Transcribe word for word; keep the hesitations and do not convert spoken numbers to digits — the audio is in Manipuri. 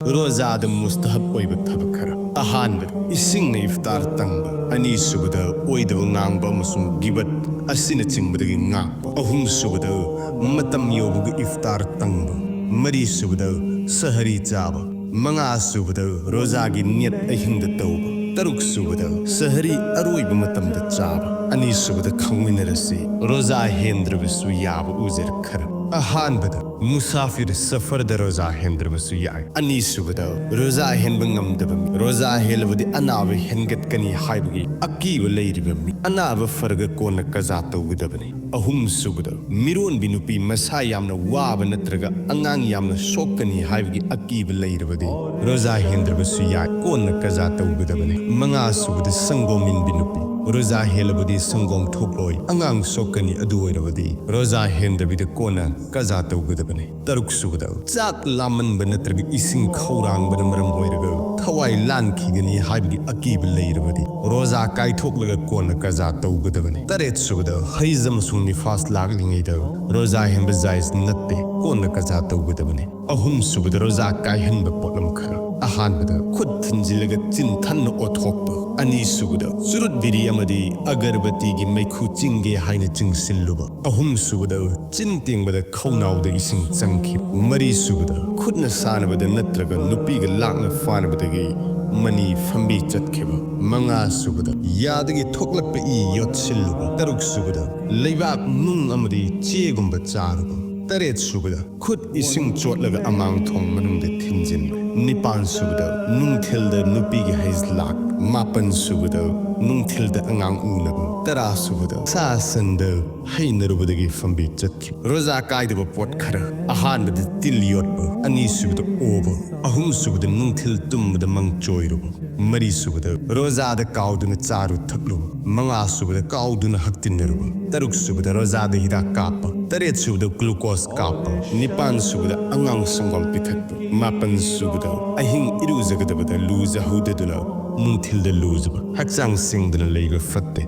ꯔꯣꯖꯥꯗ ꯃꯨꯁꯇꯍꯕ ꯑꯣꯏꯕ ꯊꯕꯛ ꯈꯔ꯫ ꯑꯍꯥꯟꯕꯗ, ꯏꯁꯤꯡꯅ ꯏꯐꯇꯥꯔ ꯇꯪꯕ꯫ ꯑꯅꯤꯁꯨꯕꯗ, ꯑꯣꯏꯗꯕ ꯉꯥꯡꯕ ꯑꯃꯁꯨꯡ ꯒꯤꯕꯠ ꯑꯁꯤꯅꯆꯤꯡꯕꯗꯒꯤ ꯉꯥꯛꯄ꯫ ꯑꯍꯨꯝꯁꯨꯕꯗ, ꯃꯇꯝ ꯌꯧꯕꯒ ꯏꯐꯇꯥꯔ ꯇꯪꯕ꯫ ꯃꯔꯤꯁꯨꯕꯗ, ꯁꯍꯔꯤ ꯆꯥꯕ꯫ ꯃꯉꯥꯁꯨꯕꯗ, ꯔꯣꯖꯥꯒꯤ ꯅꯤꯌꯠ ꯑꯍꯤꯡꯗ ꯇꯧꯕ꯫ ꯇꯔꯨꯛꯁꯨꯕꯗ, ꯁꯍꯔꯤ ꯑꯔꯣꯏꯕ ꯃꯇꯝꯗ ꯆꯥꯕ꯫ ꯑꯅꯤꯁꯨꯕꯗ, ꯈꯪꯃꯤꯟꯅꯔꯁꯤ, ꯔꯣꯖꯥ ꯍꯦꯟꯗ꯭ꯔꯕꯁꯨ ꯌꯥꯕ ꯎꯖꯔ ꯈꯔ꯫ ꯑꯍꯥꯟꯕꯗ, ꯃꯨꯁꯥꯐꯤꯔ ꯁꯐꯔꯗ ꯔꯣꯖꯥ ꯍꯦꯟꯗ꯭ꯔꯕꯁꯨ ꯌꯥꯏ꯫ ꯑꯅꯤꯁꯨꯕꯗ, ꯔꯣꯖꯥ ꯍꯦꯟꯕ ꯉꯝꯗꯕ ꯃꯤ꯫ ꯔꯣꯖꯥ ꯍꯦꯜꯂꯕꯗꯤ ꯑꯅꯥꯕ ꯍꯦꯟꯒꯠꯀꯅꯤ ꯍꯥꯏꯕꯒꯤ ꯑꯀꯤꯕ ꯂꯩꯔꯤꯕ ꯃꯤ꯫ ꯑꯅꯥꯕ ꯐꯔꯒ ꯀꯣꯟꯅ ꯀꯖꯥ ꯇꯧꯒꯗꯕꯅꯤ꯫ ꯑꯍꯨꯝꯁꯨꯕꯗ, ꯃꯤꯔꯣꯟꯕꯤ ꯅꯨꯄꯤ ꯃꯁꯥ ꯌꯥꯝꯅ ꯋꯥꯕ ꯅꯠꯇ꯭ꯔꯒ ꯑꯉꯥꯡ ꯌꯥꯝꯅ ꯁꯣꯛꯀꯅꯤ ꯍꯥꯏꯕꯒꯤ ꯑꯀꯤꯕ ꯂꯩꯔꯕꯗꯤ ꯔꯣꯖꯥ ꯍꯦꯟꯗ꯭ꯔꯕꯁꯨ ꯌꯥꯏ, ꯀꯣꯟꯅ ꯀꯖꯥ ꯇꯧꯒꯗꯕꯅꯤ꯫ ꯃꯉꯥꯁꯨꯕꯗ, ꯁꯪꯒꯣꯝ ꯏꯟꯕꯤ ꯅꯨꯄꯤ꯫ ꯔꯣꯖꯥ ꯍꯦꯜꯂꯕꯗꯤ ꯁꯪꯒꯣꯝ ꯊꯣꯛꯂꯣꯏ, ꯑꯉꯥꯡ ꯁꯣꯛꯀꯅꯤ, ꯑꯗꯨ ꯑꯣꯏꯔꯕꯗꯤ ꯔꯣꯖꯥ ꯍꯦꯟꯗꯕꯤꯗ ꯀꯣꯟꯅ ꯀꯖꯥ ꯇꯧꯒꯗꯕꯅꯤ꯫ ꯇꯔꯨꯛꯁꯨꯕꯗ, ꯆꯥꯛ ꯂꯥꯝꯃꯟꯕ ꯅꯠꯇ꯭ꯔꯒ ꯏꯁꯤꯡ ꯈꯧꯔꯥꯡꯕꯅ ꯃꯔꯝ ꯑꯣꯏꯔꯒ ꯊꯋꯥꯏ ꯂꯥꯟꯈꯤꯒꯅꯤ ꯍꯥꯏꯕꯒꯤ ꯑꯀꯤꯕ ꯂꯩꯔꯕꯗꯤ ꯔꯣꯖꯥ ꯀꯥꯏꯊꯣꯛꯂꯒ ꯀꯣꯟꯅ ꯀꯖꯥ ꯇꯧꯒꯗꯕꯅꯤ꯫ ꯇꯔꯦꯠꯁꯨꯕꯗ, ꯍꯩꯖ ꯑꯃꯁꯨꯡ ꯅꯤꯐꯥꯁ ꯂꯥꯛꯂꯤꯉꯩꯗ ꯔꯣꯖꯥ ꯍꯦꯟꯕ ꯖꯥꯏꯖ ꯅꯠꯇꯦ, ꯀꯣꯟꯅ ꯀꯖꯥ ꯇꯧꯒꯗꯕꯅꯤ꯫ ꯑꯍꯨꯝꯁꯨꯕꯗ, ꯔꯣꯖꯥ ꯀꯥꯏꯍꯟꯕ ꯄꯣꯠꯂꯝ ꯈꯔ꯫ ꯑꯍꯥꯟꯕꯗ, ꯈꯨꯠ ꯊꯤꯟꯖꯤꯜꯂꯒ ꯆꯤꯟ ꯊꯟꯅ ꯑꯣꯠꯊꯣꯛꯄ꯫ ꯑꯅꯤꯁꯨꯕꯗ, ꯆꯨꯔꯨꯠ ꯕꯤꯔꯤ ꯑꯃꯗꯤ ꯑꯒꯔꯕꯇꯤꯒꯤ ꯃꯩꯈꯨ ꯆꯤꯡꯒꯦ ꯍꯥꯏꯅ ꯆꯤꯡꯁꯤꯜꯂꯨꯕ꯫ ꯑꯍꯨꯝꯁꯨꯕꯗ, ꯆꯤꯟ ꯇꯦꯡꯕꯗ ꯈꯧꯅꯥꯎꯗ ꯏꯁꯤꯡ ꯆꯪꯈꯤꯕ꯫ ꯃꯔꯤꯁꯨꯕꯗ, ꯈꯨꯠꯅ ꯁꯥꯟꯅꯕꯗ ꯅꯠꯇ꯭ꯔꯒ ꯅꯨꯄꯤꯒ ꯂꯥꯛꯅ ꯐꯥꯅꯕꯗꯒꯤ ꯃꯅꯤ ꯐꯝꯕꯤ ꯆꯠꯈꯤꯕ꯫ ꯃꯉꯥꯁꯨꯕꯗ, ꯌꯥꯗꯒꯤ ꯊꯣꯛꯂꯛꯄ ꯏ ꯌꯣꯠꯁꯤꯜꯂꯨꯕ꯫ ꯇꯔꯨꯛꯁꯨꯕꯗ, ꯂꯩꯕꯥꯛ, ꯅꯨꯡ ꯑꯃꯗꯤ ꯆꯦꯒꯨꯝꯕ ꯆꯥꯔꯨꯕ꯫ ꯇꯔꯦꯠꯁꯨꯕꯗ, ꯈꯨꯠ ꯏꯁꯤꯡ ꯆꯣꯠꯂꯒ ꯑꯃꯥꯡ ꯊꯣꯡ ꯃꯅꯨꯡꯗ ꯊꯤꯟꯖꯤꯟꯕ꯫ ꯅꯤꯄꯥꯟꯁꯨꯕꯗ, ꯅꯨꯡꯊꯤꯜꯗ ꯅꯨꯄꯤꯒꯤ ꯍꯩꯖ ꯂꯥꯛꯄ꯫ ꯃꯥꯄꯟꯁꯨꯕꯗ, ꯅꯨꯡꯊꯤꯜꯗ ꯑꯉꯥꯡ ꯎꯅꯕ꯫ ꯇꯔꯥꯁꯨꯕꯗ, ꯁꯥ ꯁꯟꯗ ꯍꯩꯅꯔꯨꯕꯗꯒꯤ ꯐꯝꯕꯤ ꯆꯠꯈꯤꯕ꯫ ꯔꯣꯖꯥ ꯀꯥꯏꯗꯕ ꯄꯣꯠ ꯈꯔ꯫ ꯑꯍꯥꯟꯕꯗ, ꯇꯤꯜ ꯌꯣꯠꯄ꯫ ꯑꯅꯤꯁꯨꯕꯗ, ꯑꯣꯕ꯫ ꯑꯍꯨꯝꯁꯨꯕꯗ, ꯅꯨꯡꯊꯤꯜ ꯇꯨꯝꯕꯗ ꯃꯪ ꯆꯣꯏꯔꯨꯕ꯫ ꯃꯔꯤꯁꯨꯕꯗ, ꯔꯣꯖꯥꯗ ꯀꯥꯎꯗꯨꯅ ꯆꯥꯔꯨ ꯊꯛꯂꯨꯕ꯫ ꯃꯉꯥꯁꯨꯕꯗ, ꯀꯥꯎꯗꯨꯅ ꯍꯛꯇꯤꯟꯅꯔꯨꯕ꯫ ꯇꯔꯨꯛꯁꯨꯕꯗ, ꯔꯣꯖꯥꯗ ꯍꯤꯗꯥꯛ ꯀꯥꯞꯄ꯫ ꯇꯔꯦꯠꯁꯨꯕꯗ, ꯒ꯭ꯂꯨꯀꯣꯁ ꯀꯥꯞꯄ꯫ ꯅꯤꯄꯥꯟꯁꯨꯕꯗ, ꯑꯉꯥꯡ ꯁꯪꯒꯣꯝ ꯄꯤꯊꯛꯄ꯫ ꯃꯥꯄꯟꯁꯨꯕꯗ, ꯑꯍꯤꯡ ꯏꯔꯨꯖꯒꯗꯕꯗ ꯂꯨꯖꯍꯧꯗꯗꯨꯅ ꯅꯨꯡꯊꯤꯜꯗ ꯂꯨꯖꯕ꯫ ꯍꯛꯆꯥꯡ ꯁꯦꯡꯗꯅ ꯂꯩꯕ ꯐꯠꯇꯦ꯫